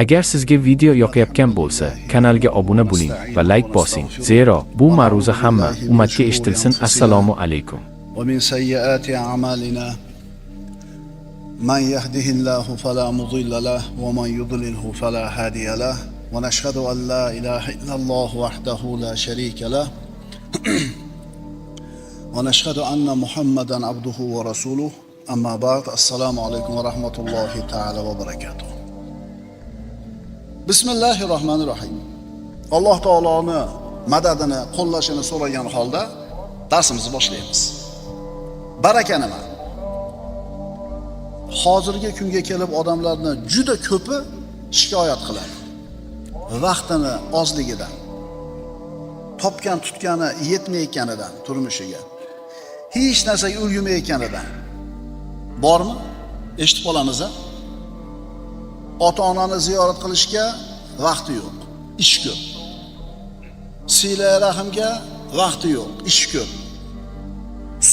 Agar sizga video yoqayotgan bo'lsa, kanalga obuna bo'ling va like bosing. Zero bu ma'ruza hamma ummatga eshitilsin. Assalomu alaykum. ومن سيئات أعمالنا من يهده الله فلا مضل له ومن يضلله فلا هادي له ونشهد أن لا إله إلا الله وحده لا شريك له ونشهد أن محمدا عبده ورسوله أما بعد السلام عليكم ورحمة الله تعالى وبركاته. Bismillahir Rohmanir Rohim. Alloh taoloni madadini, qo'llashini so'ragan holda darsimizni boshlaymiz. Baraka nima? Hozirgi kunga kelib odamlarni juda ko'pi shikoyat qiladi. Vaqtini ozligidan, topgan tutgani yetmayotganidan turmushiga, hech narsaga ulgurmayotganidan. Bormi? Eshitib qolamiz a? Ota-onani ziyorat qilishga vaqti yo'q, ish ko'p. Sila rahimga vaqti yo'q, ish ko'p.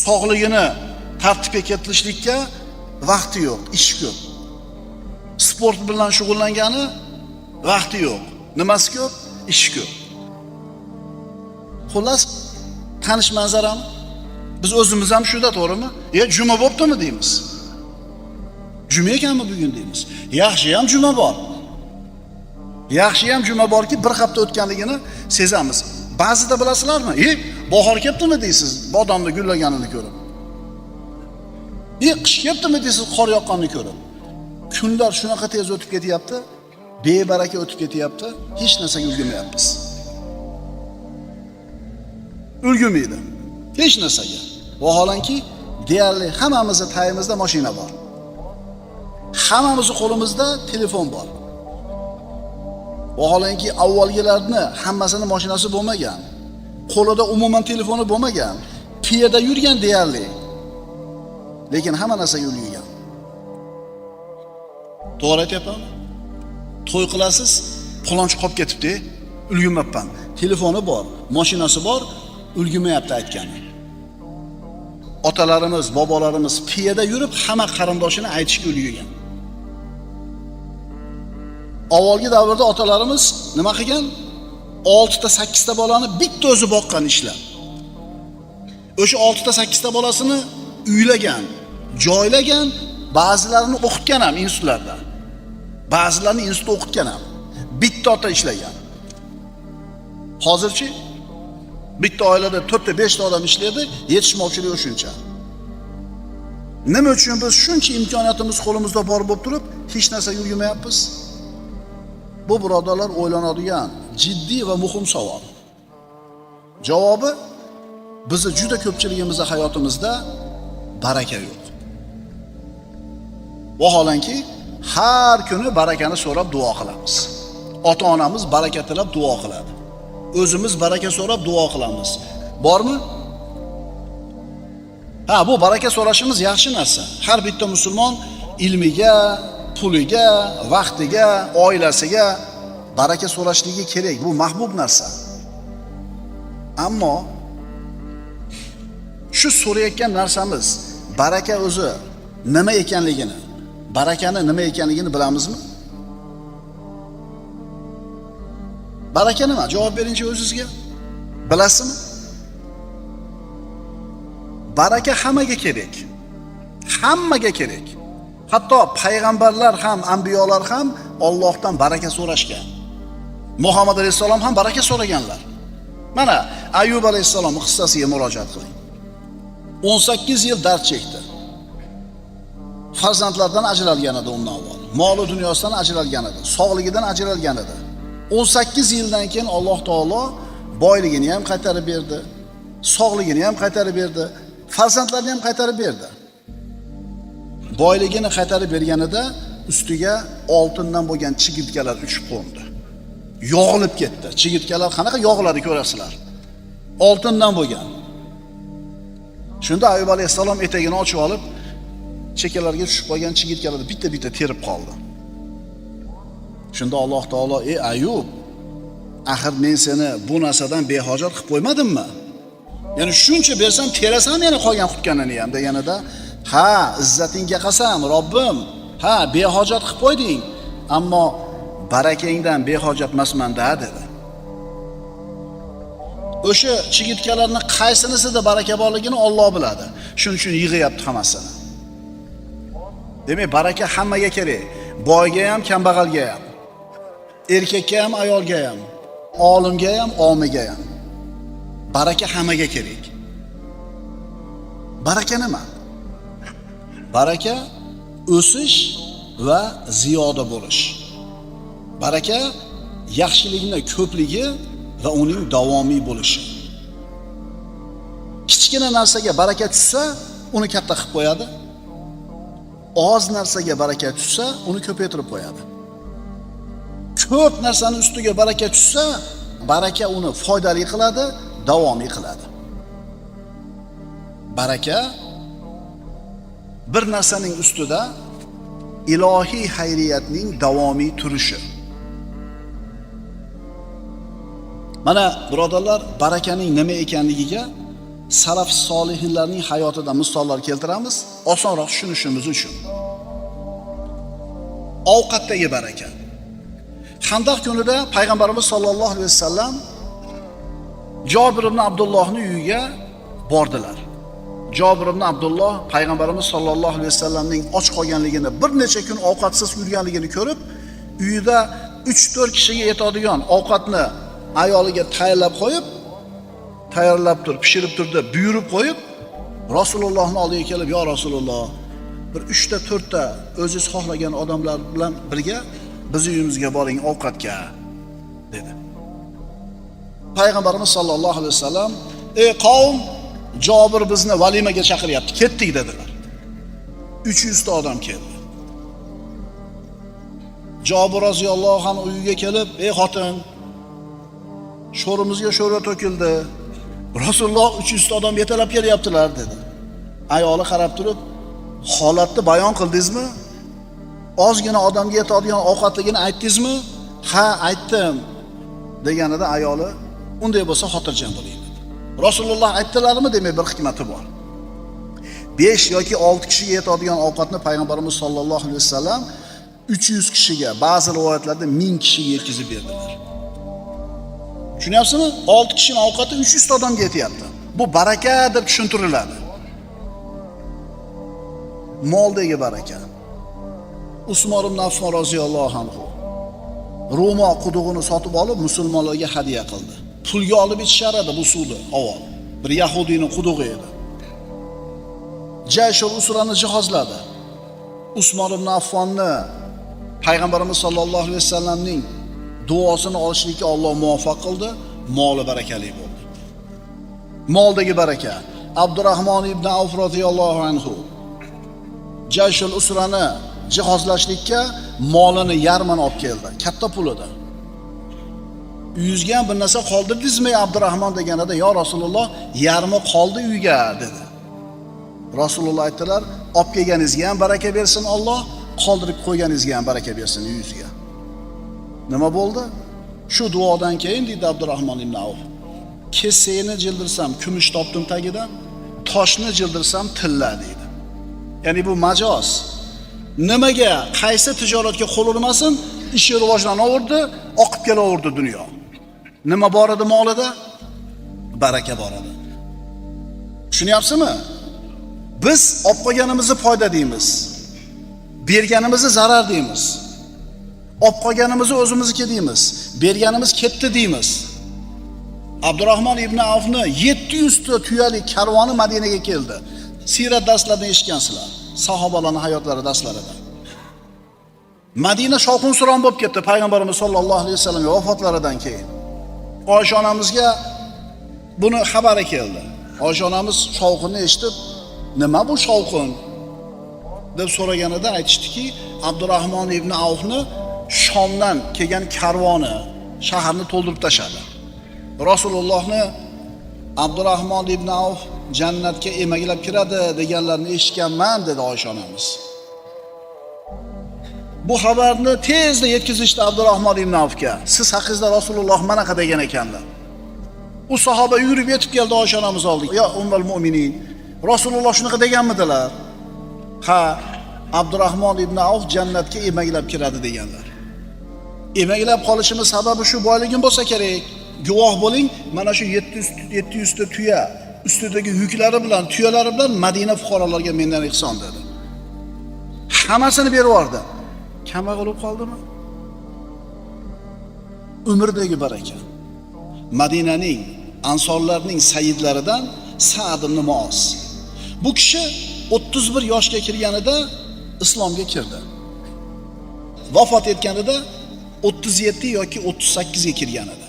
Sog'ligini tartibga keltirishlikka vaqti yo'q, ish ko'p. Sport bilan shug'ullangani vaqti yo'q. Nimasi ko'p? Ish ko'p. Xullas, tanish manzarami? Biz o'zimiz ham shuda, to'g'rimi? E, juma bo'ptimi deymiz. Juma ekanmi bugun deymiz. Yaxshi ham juma bor. Yaxshi ham juma borki, bir hafta o'tganligini sezamiz. Ba'zida bilasizlarmi? E, bahor kelibdimi deysiz, bodomni gullaganini ko'rib. E, qish kelibdimi deysiz, qor yoqqanini ko'rib. Kunlar shunaqa tez o'tib ketyapti, bebaraka o'tib ketyapti, hech narsaga ulgurmayapmiz. Ulgurmaydi. Hech narsaga. Vaholanki, deyarli hammamizni tayimizda mashina bor. Hammamizni qo'limizda telefon bor. Vaholanki avvalgilarni hammasini mashinasi bo'lmagan. Qo'lida umuman telefoni bo'lmagan. Piyoda yurgan deyarli. Lekin hamma narsaga ulgurgan. To'g'ri aytyapmanmi? To'y qilasiz, falonchi qolib ketibdi, ulgurmabman. Telefoni bor, mashinasi bor, ulgurmayapti aytgani. Otalarimiz, bobolarimiz piyoda yurib hamma qarindoshini aytishga ulgurgan. Avvalgi davrda otalarimiz nima qilgan? 6 ta 8 ta bolani bitta o'zi boqqan ishlab. O'sha 6 ta 8 ta bolasini uylagan, joylagan, ba'zilarini o'qitgan ham institutlarda. Ba'zilarini institutda o'qitgan ham. Bitta ota ishlagan. Hozirchi bitta oilada 4 ta 5 ta odam ishlaydi, yetishmovchilik o'shuncha. Nima uchun biz shuncha imkoniyatimiz qo'limizda bor bo'lib turib, hech narsaga ulgurmayapmiz? Bu birodarlar o'ylanadigan jiddiy va muhim savol. Javobi bizni juda ko'pchiligimizning hayotimizda baraka yo'q. Vaholanki har kuni barakani so'rab duo qilamiz. Ota-onamiz baraka tilab duo qiladi. O'zimiz baraka so'rab duo qilamiz. Bormi? Ha, bu baraka so'rashimiz yaxshi narsa. Har bitta musulmon ilmiga, puliga, vaqtiga, oilasiga baraka so'rashligi kerak. Bu mahbub narsa. Ammo shu so'rayotgan narsamiz baraka o'zi nima ekanligini, barakani nima ekanligini bilamizmi? Baraka nima? Javob beringchi o'zingizga. Bilasizmi? Baraka hammaga kerak. Hammaga kerak. Hatto payg'ambarlar ham, anbiyolar ham Allohdan baraka so'rashgan. Muhammad alayhissalom ham baraka so'raganlar. Mana Ayyub alayhissalom qissasiga murojaat qiling. 18 yil dard chekdi. Farzandlardan ajralgan edi undan avval. Moli dunyosidan ajralgan edi, sog'ligidan ajralgan edi. 18 yildan keyin Alloh taolo boyligini ham qaytarib berdi, sog'ligini ham qaytarib berdi, farzandlarini ham qaytarib berdi. Boyligini qaytarib berganida ustiga oltindan bo'lgan chigirtkalar uchib qo'ndi. Yog'ilib ketdi. Chigirtkalar qanaqa yog'iladi ko'rasizlar. Oltindan bo'lgan. Shunda Ayyub alayhissalom etagini ochib olib, chekkalarga tushib qolgan chigirtkalarni bitta-bitta terib qoldi. Shunda Alloh taolo: "Ey Ayyub, axir men seni bu narsadan behojat qilib qo'ymadimmi? Ya'ni shuncha bersam terasan yana qolgan qutganini ham" deganida, "Ha, izzatingga qasam, Robbim, ha, behojat qilib qo'yding, ammo barakangdan behojatmasman-da dedi. O'sha chigitkalarni qaysinisida baraka borligini Alloh biladi. Shuning uchun yig'yapti hammasini. Demak, baraka hammaga kerak. Boyga ham, kambag'alga ham, erkakka ham, ayolga ham, olimga ham, omiga ham. Baraka hammaga kerak. Baraka nima? Baraka o'sish va ziyoda bo'lish. Baraka yaxshilikning ko'pligi va uning davomiy bo'lishi. Kichkina narsaga baraka tushsa, uni katta qilib qo'yadi. Oz narsaga baraka tushsa, uni ko'paytirib qo'yadi. Ko'p narsaning ustiga baraka tushsa, baraka uni foydali qiladi, davomiy qiladi. Baraka bir narsaning ustida ilohiy xayriyatning davomiy turishi. Mana birodarlar, barakaning nima ekanligiga salaf solihinlarning hayotida misollar keltiramiz, osonroq tushunishimiz uchun. Ovqatdagi baraka. Xandaq kunida payg'ambarimiz sollallohu alayhi vasallam Jobir ibn Abdullohning uyiga bordilar. Jobir ibn Abdulloh payg'ambarimiz sollallohu alayhi vasallamning och qolganligini, bir necha kun ovqatsiz yurganligini ko'rib, uyida 3-4 kishiga yetadigan ovqatni ayoliga tayyorlab qo'yib, tayyorlab tur, pishirib tur deb buyurib qo'yib, Rasulullohning oldiga kelib, "Ya Rasululloh, bir 3 ta 4 ta o'zingiz xohlagan odamlar bilan birga bizni uyimizga boring ovqatga" dedi. Payg'ambarimiz sollallohu alayhi vasallam, "Ey qavm, Jobir bizni valimaga chaqiryapti, ketdik" dedilar. 300 ta odam keldi. Jobir roziyallohu anhu uyiga kelib, "Ey xotin, sho'rimizga sho'rva to'kildi. Rasululloh 300 ta odam yetalab kelyaptilar" dedi. Ayoli qarab turib, "Holatni bayon qildingizmi? Ozgina odamga yetadigan ovqatligini aytdingizmi?" "Ha, aytdim" deganida ayoli, "Unday bo'lsa xotirjam bo'ling" dedi. Rasululloh aytdilarmi, demak bir hikmati bor. 5 yoki 6 kishiga yetadigan ovqatni payg'ambarimiz sollallohu alayhi vasallam 300 kishiga, ba'zi rivoyatlarda 1000 kishiga yetkazib berdilar. Tushunyapsizmi? 6 kishining ovqati 300 ta odamga yetyapti. Bu baraka deb tushuntiriladi. Moldagi baraka. Usmon ibn Affon roziyallohu anhu Roma qudug'ini sotib olib musulmonlarga hadya qildi. Pulga olib ichishar edi bu suvni avval. Bir yahudiyning qudug'i edi. Jayshul Usrani jihozladi. Usmon ibn Affonni payg'ambarimiz sollallohu alayhi vasallamning duosini olishlikka Alloh muvaffaq qildi, moli barakali bo'ldi. Moldagi baraka. Abdurrahmon ibn Avf roziyallohu anhu Jayshul Usrani jihozlashlikka molini yarmini olib keldi. Katta pul edi. Uyingizga ham bir narsa qoldirdingizmi Abdurrahmon deganida, "Ya Rasululloh, yarmi qoldi uyga" dedi. Rasululloh aytdilar, "Olib kelganingizga ham baraka bersin Alloh, qoldirib qo'yganingizga ham baraka bersin uyingizga." Nima bo'ldi? Shu duodan keyin deydi Abdurrahmon ibn Avf, "Kesakni jildirsam kumush topdim tagidan, toshni jildirsam tilla" deydi. Ya'ni bu majoz. Nimaga, qaysi tijoratga qo'l urmasin, ishi rivojlanaverdi, oqib kelaverdi dunyo. Nima bor edi molida? Baraka bor edi. Tushunyapsizmi? Biz olib qolganimizni foyda deymiz. Berganimizni zarar deymiz. Olib qolganimizni o'zimizniki deymiz. Berganimiz ketdi deymiz. Abdurrahmon ibn Avfni 700 ta tuyalik karvoni Madinaga keldi. Siyrat darslarida eshitgansizlar. Sahobalarning hayotlari darslarida. Madina shovqin-suron bo'lib ketdi payg'ambarimiz sollallohu alayhi vasallam vafotlaridan keyin. Oysha onamizga buni xabari keldi. Oysha onamiz shovqinni eshitib, "Nima bu shovqin?" deb so'raganida aytishdiki, Abdurrahmon ibn Avfni Shomdan kelgan karvoni shaharni to'ldirib tashladi. Rasulullohni Abdurrahmon ibn Avf jannatga emaklab kiradi deganlarini eshitganman dedi Oysha onamiz. Bu xabarni tezda yetkazishdi Abdurrahmon ibn Avfga. Siz haqingizda Rasululloh manaqa degan ekanlar. U sahoba yurib yetib keldi Oysha onamiz oldiga. "Ya ummul mu'minin, Rasululloh shunaqa deganmidilar?" "Ha, Abdurrahmon ibn Avf jannatga emaklab kiradi" deganlar. Emaklab qolishimiz sababi shu boyligim bo'lsa kerak. Guvoh bo'ling, mana shu 700 ta tuya ustidagi yuklari bilan, tuyalari bilan Madina fuqarolariga mendan ihson dedi. Hammasini berib yubordi. Kambag'al bo'lib qoldimi? Umrdagi baraka. Madinaning, ansorlarning sayyidlaridan Sa'd ibn Muoz. Bu kishi 31 yoshga kirganida islomga kirdi. Vafot etganida 37 yoki 38 ga kirgan edi.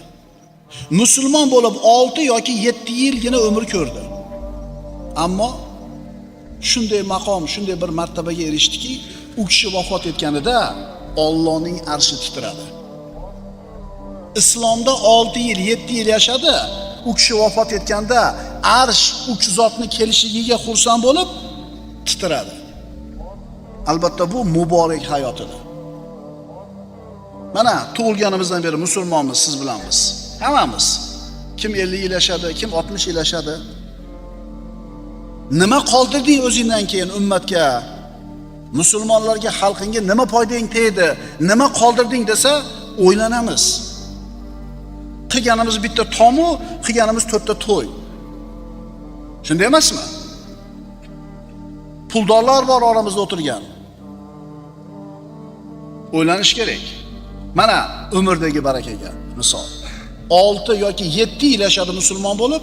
Musulmon bo'lib 6 yoki 7 yilgina umr ko'rdi. Ammo shunday maqom, shunday bir martabaga erishdiki, u kishi vafot etganida Allohning arshi titradi. Islomda 6 yil, 7 yil yashadi. U kishi vafot etganda arsh u zotni kelishligiga xursand bo'lib titradi. Albatta bu muborak hayotida. Mana tug'ilganimizdan beri musulmonmiz, siz bilanmiz. Hammamiz. Kim 50 yil yashadi, kim 60 yil yashadi. Nima qoldirding o'zingdan keyin ummatga? Musulmonlarga, xalqingga nima foydang tegdi? Nima qoldirding desa, o'ylanamiz. Qilganimiz bitta tomu, qilganimiz 4 ta to'y. Shunday emasmi? Puldorlar bor oramizda o'tirgan. O'ylanish kerak. Mana umrdagi barakaga misol. 6 yoki 7 yil yashadi musulmon bo'lib,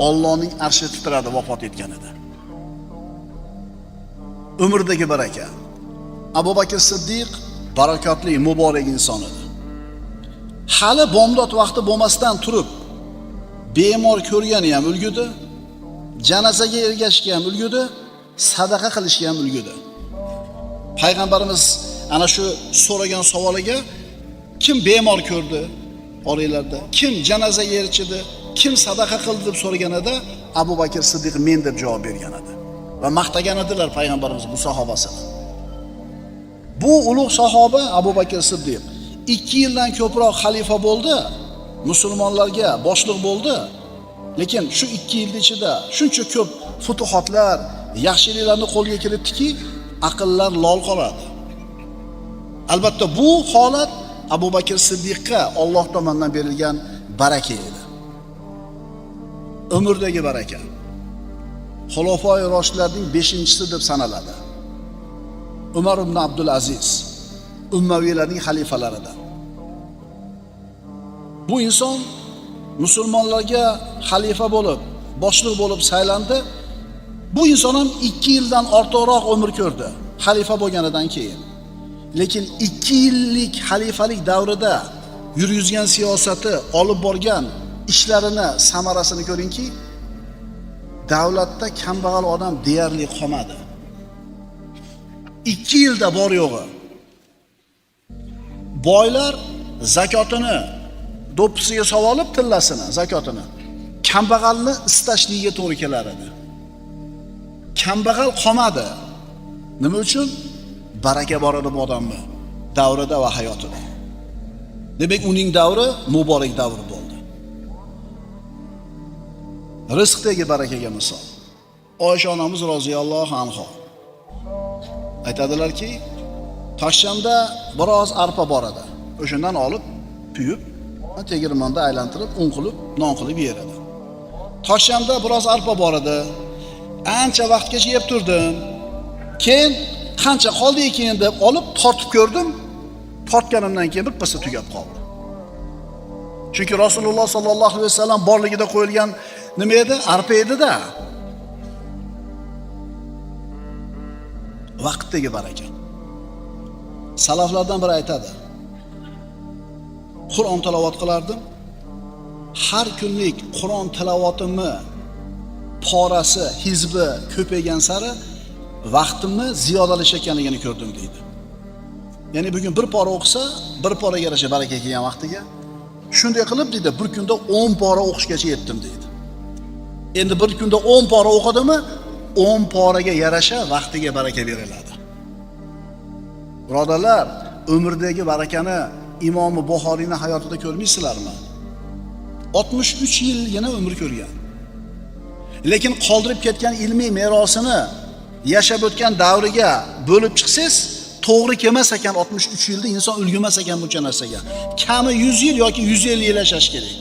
Allohning arshi titradi vafot etganida. Umrdagi baraka. Abu Bakr Siddiq barakotli, muborak inson edi. Hali bomdod vaqti bo'lmasdan turib, bemor ko'rgani ham ulgudi, janozaga ergashga ham ulgudi, sadaqa qilishga ham ulgudi. Payg'ambarimiz ana shu so'ragan savoliga kim bemor ko'rdi oranglarda, kim janozaga erchidi, kim sadaqa qildi deb so'raganida Abu Bakr Siddiq men deb javob bergan edi. Va maqtagan edilar payg'ambarimiz bu sahobasini. Bu ulug' sahoba Abu Bakr Siddiq 2 yildan ko'proq xalifa bo'ldi, musulmonlarga boshliq bo'ldi. Lekin shu 2 yil ichida shuncha ko'p futuhotlar, yaxshiliklarni qo'lga kiritdiki, aqllar lol qoladi. Albatta bu holat Abu Bakr Siddiqqa Alloh tomonidan berilgan baraka edi. Umrdagi baraka. Xulofoi Roshidlarning 5-chisi deb sanaladi. Umar ibn Abdul Aziz Ummaviylarning xalifalaridan. Bu inson musulmonlarga xalifa bo'lib, boshliq bo'lib saylandi. Bu inson ham 2 yildan ortiqroq umr ko'rdi xalifa bo'lganidan keyin. Lekin 2 yillik xalifalik davrida yurgizgan siyosati, olib borgan ishlarini samarasini ko'ringki, davlatda kambag'al odam deyarli qolmadi. 2 yilda bor yo'g'i. Boylar zakotini do'ppisiga solib tillasini, zakotini kambag'alni istashligiga to'g'ri kelar edi. Kambag'al qolmadi. Nima uchun? Baraka bor edi bu odamni davrida va hayotida. Demak, uning davri muborak davr bo'ldi. Rizqdagi barakaga misol. Oysha onamiz roziyallohu anha aytadilarki, Toshchamda biroz arpa bor edi. O'shandan olib, puyib, tegirmonda aylantirib, un qilib, non qilib yer edi. Toshchamda biroz arpa bor edi. Ancha vaqtgacha yeb turdim. Keyin qancha qoldi ekan deb olib tortib ko'rdim. Tortganimdan keyin bir passa tugab qoldi. Chunki Rasululloh sallallohu alayhi vasallam borligida qo'yilgan nima edi? Arpa edi-da. Vaqtdagi baraka. Salaflardan biri aytadi. Qur'on tilovat qilardim. Har kunlik Qur'on tilovatimni porasi, hizbi ko'paygan sari vaqtimni ziyodalashayotganligini ko'rdim deydi. Ya'ni bugun bir pora o'qisa, bir poraga yarasha baraka kelgan vaqtiga. Shunday qilib deydi, bir kunda 10 pora o'qishgacha yetdim deydi. Endi bir kunda 10 pora o'qidimi, 10 poraga yarasha vaqtiga baraka beriladi. Birodarlar, umrdagi barakani Imom Buxoriyning hayotida ko'rmaysizlarmi? 63 yilgina umr ko'rgan. Lekin qoldirib ketgan ilmiy merosini yashab o'tgan davriga bo'lib chiqsangiz, To'g'ri kelmas ekan 63 yilda inson ulgurmas ekan buncha narsaga. Kami 100 yil yoki 150 yil yashash kerak.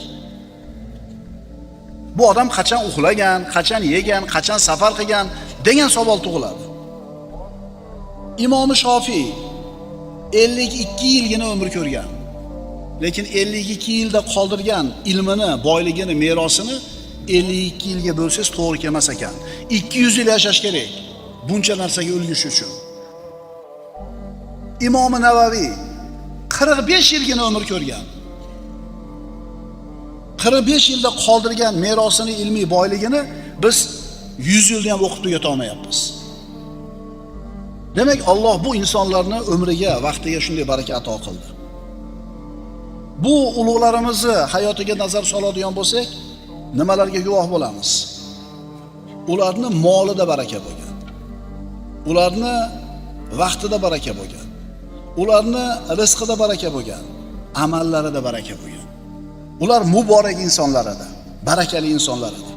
Bu odam qachon uxlagan, qachon yegan, qachon safar qilgan degan savol tug'iladi. Imom Shofiy 52 yilgina umr ko'rgan. Lekin 52 yilda qoldirgan ilmini, boyligini, merosini 52 yilga bo'lsangiz to'g'ri kelmas ekan. 200 yil yashash kerak buncha narsaga ulgurish uchun. Imom Navaviy 45 yilgina umr ko'rgan. 45 yilda qoldirgan merosini, ilmiy boyligini biz 100 yilda ham o'qib tugata olmayapmiz. Demak, Alloh bu insonlarni umriga, vaqtiga shunday baraka ato qildi. Bu ulug'larimizni hayotiga nazar soladigan bo'lsak, nimalarga guvoh bo'lamiz? Ularni molida baraka bo'lgan. Ularni vaqtida baraka bo'lgan. Ularni rizqida baraka bo'lgan, amallarida baraka bo'lgan. Ular muborak insonlar edi, barakali insonlar edi.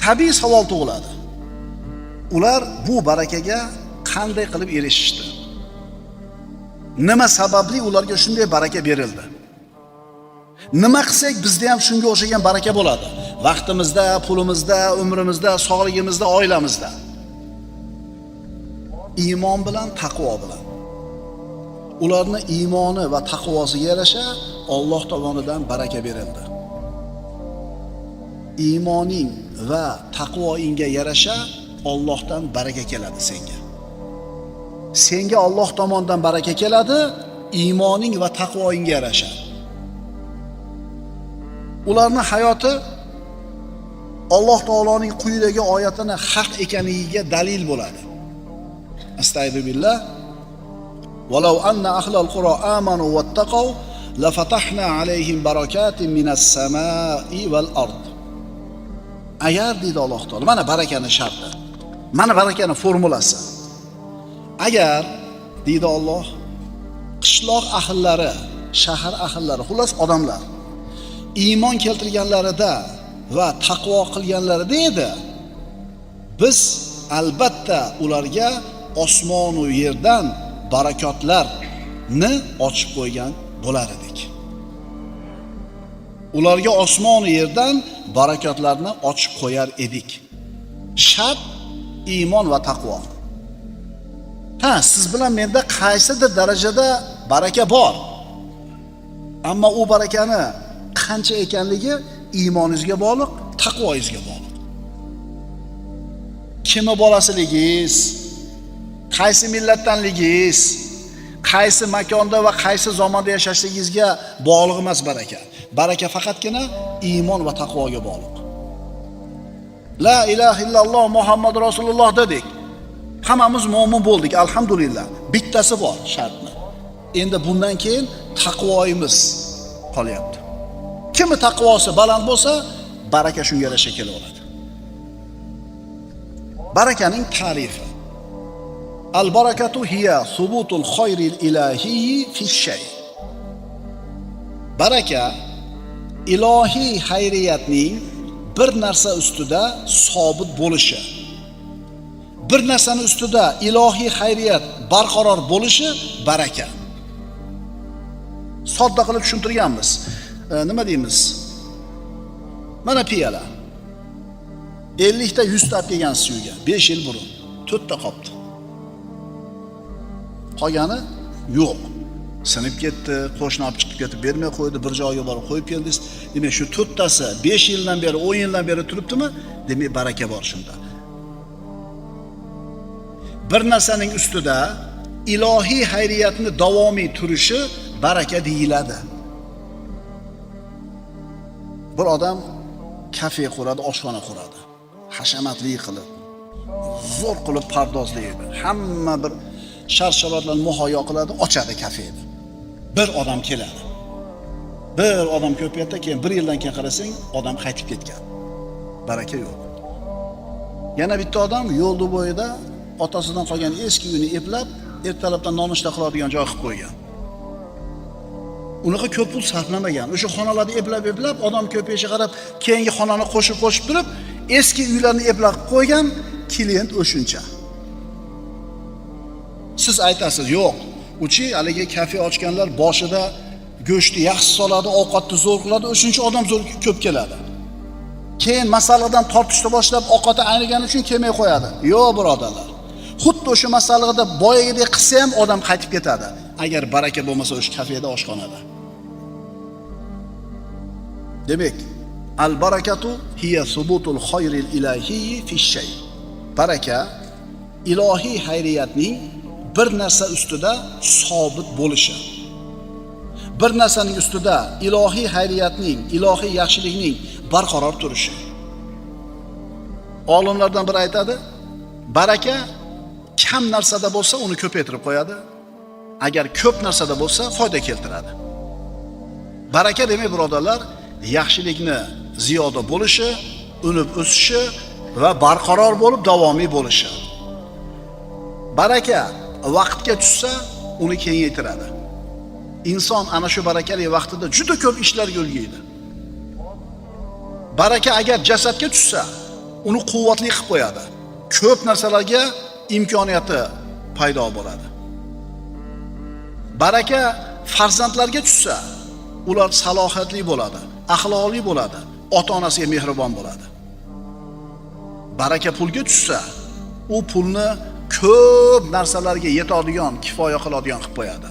Tabiiy savol tug'iladi. Ular bu barakaga qanday qilib erishishdi? Nima sababli ularga shunday baraka berildi? Nima qilsak bizda ham shunga o'xshagan baraka bo'ladi? Vaqtimizda, pulimizda, umrimizda, sog'ligimizda, oilamizda. Iymon bilan, taqvo bilan. Ularni iymoni va taqvosiga yarasha Alloh tomonidan baraka berildi. Iymoning va taqvoingga yarasha Allohdan baraka keladi senga. Senga Alloh tomonidan baraka keladi, iymoning va taqvoingga yarasha. Ularning hayoti Alloh taoloning quyidagi oyatini haq ekanligiga dalil bo'ladi. Astagfiru billah. Walau anna ahlal qura amanu wattaqaw lafatahna alayhim barakatin minas samai val ard. Agar deydi Alloh taolo, mana barakani sharti. Mana barakani formulasi. Agar deydi Alloh, qishloq ahllari, shahar ahllari, xullas odamlar iymon keltirganlarida va taqvo qilganlarida edi, biz albatta ularga osmon va yerdan barakotlarni ochib qo'ygan bo'lar edik. Ularga osmon va yerdan barakotlarni ochib qo'yar edik. Shart iymon va taqvo. Ha, siz bilan menda qaysidir darajada baraka bor. Ammo u barakani qancha ekanligi iymoningizga bog'liq, taqvoingizga bog'liq. Kimni bolasiligingiz, qaysi millatdanligingiz, qaysi makonda va qaysi zamonda yashashligingizga bog'liq emas baraka. Baraka faqatgina iymon va taqvoga bog'liq. La ilaha illalloh Muhammad Rasululloh dedik. Hammamiz mo'min bo'ldik, alhamdulillah. Bittasi bor shartni. Endi bundan keyin taqvoimiz qolyapti. Kimi taqvosi baland bo'lsa, baraka shunga yarasha kelaveradi. Barakaning ta'rifi. Al barakatu hiya subutul khayril ilahiyyi fi shay. Baraka ilohiy xayriyatning bir narsa ustida sobit bo'lishi. Bir narsani ustida ilohiy xayriyat barqaror bo'lishi baraka. Sodda qilib tushuntirganmiz. Nima deymiz? Mana piyola. 50 ta 100 ta olib kelgansiz uyga 5 yil burun. 4 ta qopti. Qolgani yo'q. Sinib ketdi, qo'shni olib chiqib ketib bermay qo'ydi, bir joyga borib qo'yib keldingiz. Demak, shu 4 tasi 5 yildan beri, 10 yildan beri turibdimi? Demak, baraka bor shunda. Bir narsaning ustida ilohiy xayriyatni davomiy turishi baraka deyiladi. Bir odam kafe quradi, oshxona quradi. Hashamatli qilib, zo'r qilib pardozlaydi. Hamma bir shart-sharoitlarni muhayyo qiladi, ochadi kafeni. Bir odam keladi. Bir odam ko'payadi, keyin bir yildan keyin qarasang, odam qaytib ketgan. Baraka yo'q. Yana bitta odam yo'lni bo'yida otasidan qolgan eski uyini eplab, ertalabdan nonushta qiladigan joy qilib qo'ygan. Unaqa ko'p pul sarflamagan. O'sha xonalarni eplab-eplab, odam ko'payishiga qarab, keyingi xonani qo'shib-qo'shib turib, eski uylarni eplab qo'ygan, klient o'shuncha. Siz aytasiz, yo'q. Uchi haligi kafe ochganlar boshida go'shtni yaxshi soladi, ovqatni zo'r qiladi, o'shancha odam zo'r ko'p keladi. Keyin masaladan tortishni boshlab ovqati aynigani uchun kelmay qo'yadi. Yo'q, birodarlar. Xuddi o'sha masalada boyagidek qilsa ham odam qaytib ketadi. Agar baraka bo'lmasa o'sha kafeda, oshxonada. Demak, al barakatu hiya subutul khayril ilahiy fi shay. Baraka ilohiy xayriyatning bir narsa ustida sobit bo'lishi. Bir narsaning ustida ilohiy xayriyatning, ilohiy yaxshilikning barqaror turishi. Olimlardan biri aytadi, baraka kam narsada bo'lsa uni ko'paytirib qo'yadi. Agar ko'p narsada bo'lsa foyda keltiradi. Baraka demak, birodarlar, yaxshilikni ziyoda bo'lishi, unib o'sishi va barqaror bo'lib davomiy bo'lishi. Baraka vaqtga tushsa uni kengaytiradi. Inson ana shu barakali vaqtida juda ko'p ishlarga ulguydi. Baraka agar jasadga tushsa, uni quvvatli qilib qo'yadi. Ko'p narsalarga imkoniyati paydo bo'ladi. Baraka farzandlarga tushsa, ular salohiyatli bo'ladi, axloqli bo'ladi, ota-onasiga mehribon bo'ladi. Baraka pulga tushsa, u pulni ko'p narsalarga yetadigan, kifoya qiladigan qilib qo'yadi.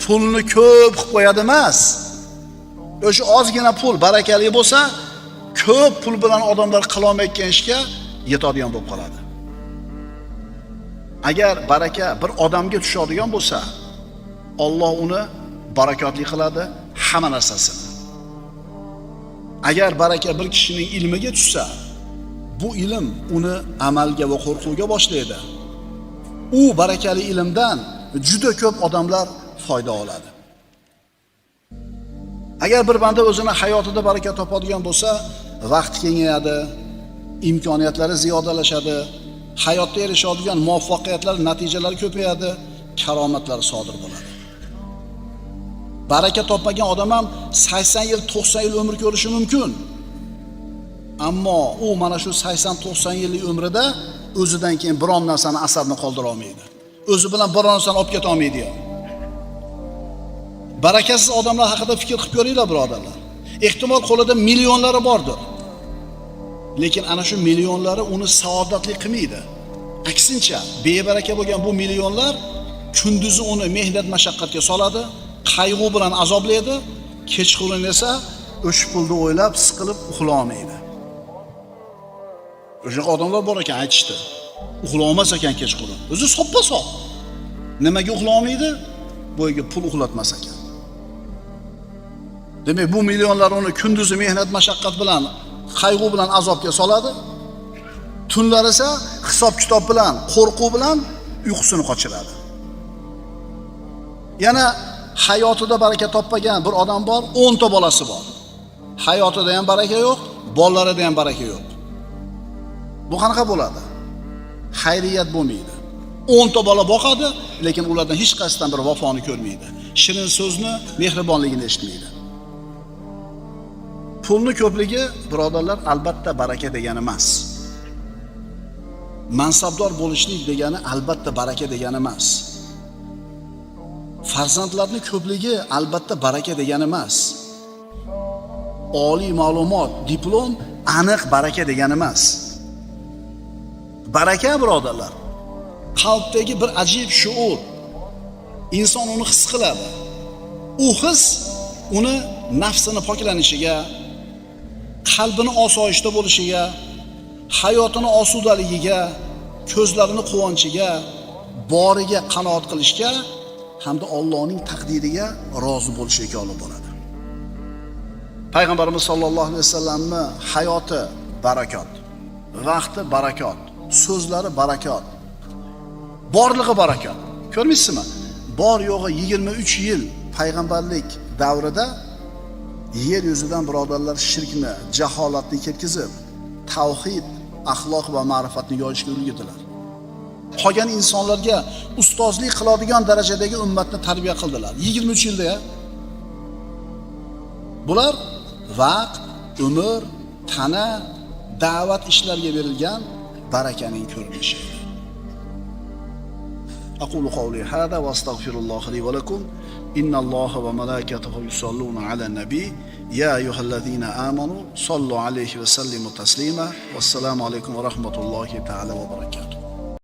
Pulni ko'p qilib qo'yadi emas. O'sha ozgina pul barakali bo'lsa, ko'p pul bilan odamlar qila olmayotgan ishga yetadigan bo'lib qoladi. Agar baraka bir odamga tushadigan bo'lsa, Alloh uni barakotli qiladi hamma narsasini. Agar baraka bir kishining ilmiga tushsa, bu ilm uni amalga va qo'rquvga boshlaydi. U barakali ilmdan juda ko'p odamlar foyda oladi. Agar bir banda o'zini hayotida baraka topadigan bo'lsa, vaqt kengayadi, imkoniyatlari ziyodalashadi, hayotda erishadigan muvaffaqiyatlar, natijalar ko'payadi, karomatlar sodir bo'ladi. Baraka topmagan odam ham 80 yil, 90 yil umr ko'rishi mumkin. Ammo u mana shu 80-90 yillik umrida o'zidan keyin biron narsani asarni qoldira olmaydi. O'zi bilan biron narsani olib keta olmaydi. Barakasiz odamlar haqida fikr qilib ko'ringlar, birodarlar. Ehtimol qo'lida millionlari bordir. Lekin ana shu millionlari uni saodatli qilmaydi. Aksincha, bebaraka bo'lgan bu millionlar kunduzi uni mehnat mashaqqatga soladi, qayg'u bilan azoblaydi, kechqurun esa o'sha pulni o'ylab siqilib uxla olmaydi. O'shaqa odamlar bor ekan, aytishdi. Uxla olmas ekan kechqurun. O'zi soppa-sog'. Nimaga uxla olmaydi? Boyga pul uxlatmas ekan. Demak, bu millionlar uni kunduzi mehnat mashaqqat bilan, qayg'u bilan azobga soladi. Tunlar esa hisob-kitob bilan, qo'rquv bilan uyqusini qochiradi. Yana hayotida baraka topmagan bir odam bor, 10 ta bolasi bor. Hayotida ham baraka yo'q, bolalarida ham baraka yo'q. Bu qanaqa bo'ladi? Xayriyat bo'lmaydi. 10 ta bola boqadi, lekin ulardan hech qaysidan bir vafoni ko'rmaydi. Shirin so'zni, mehribonligini eshitmaydi. Pulni ko'pligi, birodarlar, albatta baraka degani emas. Mansabdor bo'lishlik degani albatta baraka degani emas. Farzandlarning ko'pligi albatta baraka degani emas. Oliy ma'lumot, diplom aniq baraka degani emas. Baraka, birodarlar, qalbdagi bir ajib shuur. Inson uni his qiladi. U his uni nafsini poklanishiga, qalbini osoyishta bo'lishiga, hayotini osudaligiga, ko'zlarini quvonchiga, boriga qanoat qilishga hamda Allohning taqdiriga rozi bo'lishiga olib boradi. Payg'ambarimiz sollallohu alayhi vasallamning hayoti barakot, vaqti barakot, so'zlari barakot, borlig'i barakot. Ko'rmaysizmi? Bor yo'g'i 23 yil payg'ambarlik davrida yer yuzidan birodarlar shirkni, jaholatni ketkizib, tavhid, axloq va ma'rifatni yoyishga ulgurdilar. Qolgan insonlarga ustozlik qiladigan darajadagi ummatni tarbiya qildilar. 23 yilda ya. Bular vaqt, umr, tana, da'vat ishlariga berilgan barakaning ko'rinishi. Aqulu qawli hada va astagfirulloha li va lakum. Innalloha va malaikatahu yusalluna ala nabiy. Ya ayyuhallazina amanu sallu alayhi va sallimu taslima. Vassalomu alaykum va rahmatullohi ta'ala va barakatuh.